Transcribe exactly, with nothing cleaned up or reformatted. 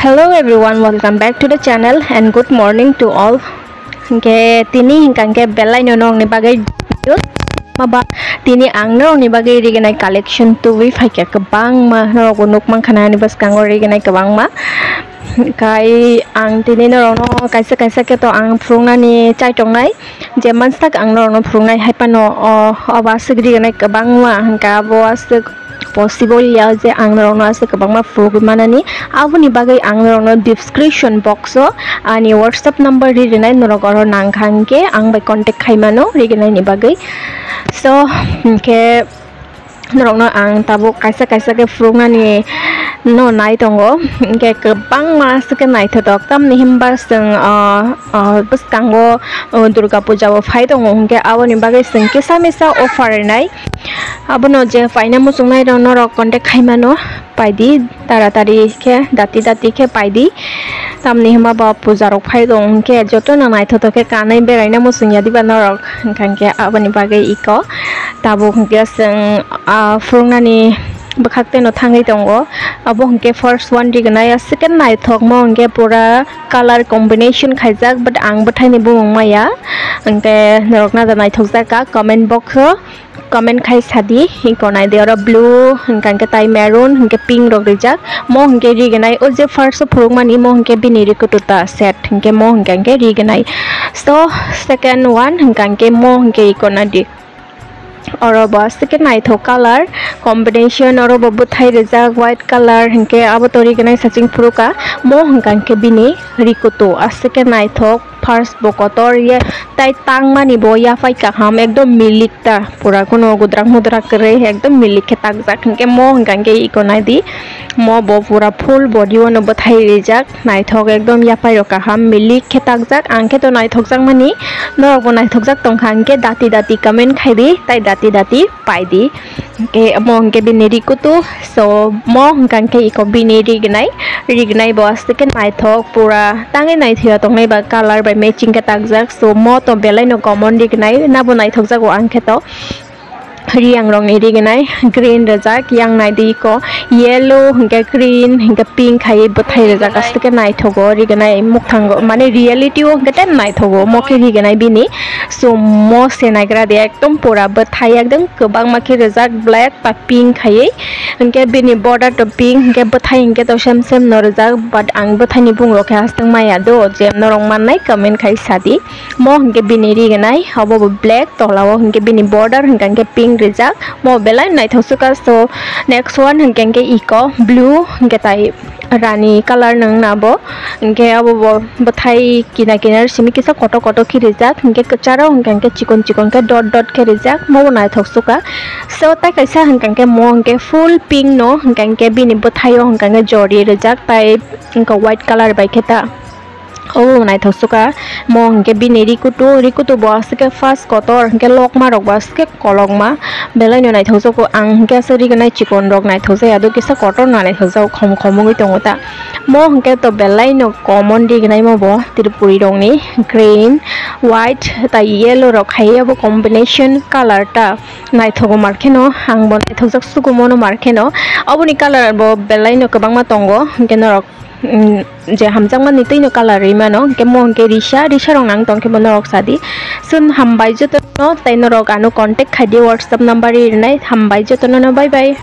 Hello everyone, welcome back to the channel and good morning to all. Hingke tini hingka hingke belai no nongni bagwi video maba tini ang nongni bagwi riginai collection tubui phaikha kwbangma norok bo nukmankha ani bwskango riginai kwbangma. Kai ang tini norokno kaisa kaisa khe to ang phunuknani chaitongnai je mansak ang norokno phunuknai hai phano o obo aswk riginai kwbangma hingka abo aswk possible ya je ang norokno aswk kwbangma phunugwi manani. Aboni bagwi ang norokno description box o ani WhatsApp number ri rinai, norok oro nangkha hingke ang bai contact khai mano riginaini bagwi. So hingke norokno ang tabuk kaisa kaisa khe phunuknani no nai tongo, hingke kwbangma aswk khe naithotok tamni himba chwng o, o, bwskango, o, Durga Puja bo phai tongo, hingke aboni bagwi chwng kisa misa offer rinai. Abono je paina muchungnai rok norok contact khai mano, paidi taratari khe dati dati khe paidi. Tamni hwnba bo puja rok phai rok hwnkhe jotono naithothok khe kanwi beraina muchungya diba norok, hwnkha hwnkhe aboni bagwi iko tabuk hwnkhe chwng, ah, phunuknani bwkhak teno thangwi tongo. Abo hwnkhe first one rignai, second naithokma hwnkhe pura color combination khaijak, but ang bwthaini bumung maya, hwnkhe norok naja naithokjak kha comment box o. Comment khai sadi, hingko naidi oro blue, hingka hingke tai maroon, hingke pink rok rijak. Mo hingke rignai, o je first o phurukmani, mo hingke bini rikutu ta set, hingke mo hingka hingke rignai. So, second one, hingka hingke mo hingke iko naidi. Oro bo aswk khe naithok color combination, oro bo bwthai rijak white color, hingke abo to rignai saching phuruka. Mo hingka hingke bini rikutu, aswk khe naithok. First bo kotor ye, tai tangmani bo yaphai kaham, ekdom milik ta, pura kuno gudrak mudrak kwrwi, ekdom milik khe takjak. Hinkhe mo hwnka hinkhe iko naidi, mo bo pura full body o no bwthai rijak, naithok ekdom yaphai rok kaham, milik khe takjak. Ang khe to naithokjak mani, norok bo naithokjak tongkha hinkhe dati dati comment khaidi, tai dati dati paidi. Hingke mo hingke bini rikutu, so mo hingka hingke iko bini rignai, rignai bo aswk khe naithok pura tangwi naithoya tongnai ba color bai matching khe takjak, so mo to belai no common rignai, nabo naithokjago ang khe to. Riyang rokni rignai green rijak, yang naidi iko yellow hingke green hingke pink hai bwthai rijak aswk khe naithogo rignai mukthango, mane reality o hingke naithogo mo khe rignai bini. So mo se naigra de ekdom pura bwthai ekdom kwbangma khe rijak black ba pink khaiwi, hinkhe bini border to pink, hinkhe bwthai hinkhe to sem sem no rijak, but ang bwthaini bumung rok khe hasteng maya do, je norok mannai comment khai sadi. Mo hinkhe bini rignai obo bo black, tola o hinkhe bini border hinkhe pink rijak, mo belai naithok sukha. So next one hinkhe iko blue hinkhe tai rani color nung na bo, hinkhe abo bo bwthai kina kina simi kisa kotor kotor khe rijak, hinkhe kwcharo hinkhe chikon chikon khe dot dot khe rijak, mobo naithok sukha. So tai kaisa hinkhe mo hinkhe full pink no hinkhe bini bwthaio hinkhe jori rijak, tai hinkhe white color bai khe ta. Obo naithok sukha, mo hinkhe bini rikutu, rikutu bo aswk khe first kotor, hinkhe lokma rok bo aswk khe kolokma, belai no naithok jago. Ang hinkhe aswk rignai chikon rok naithok jaya do, kisa kotor no naithok jago, khom khom wngwi tongo ta. Mo hinkhe to belai no common rignai mo bo Tripuri rokni green, white tai yellow rok hai abo combination color ta naithogo mar kheno, ang bo naithok jak sugo mono mar kheno. Oboni color bo belai no kwbangma tongo, hinkhe norok mm, je hamjakmani twino color ri mano, hinkhe mo hinkhe risa, risa rok nang tong khe bo norok sadi. Sun hambai jotono, tai norok ano contact khaidi, WhatsApp number ri rinai, hambai jotono no, bye bye.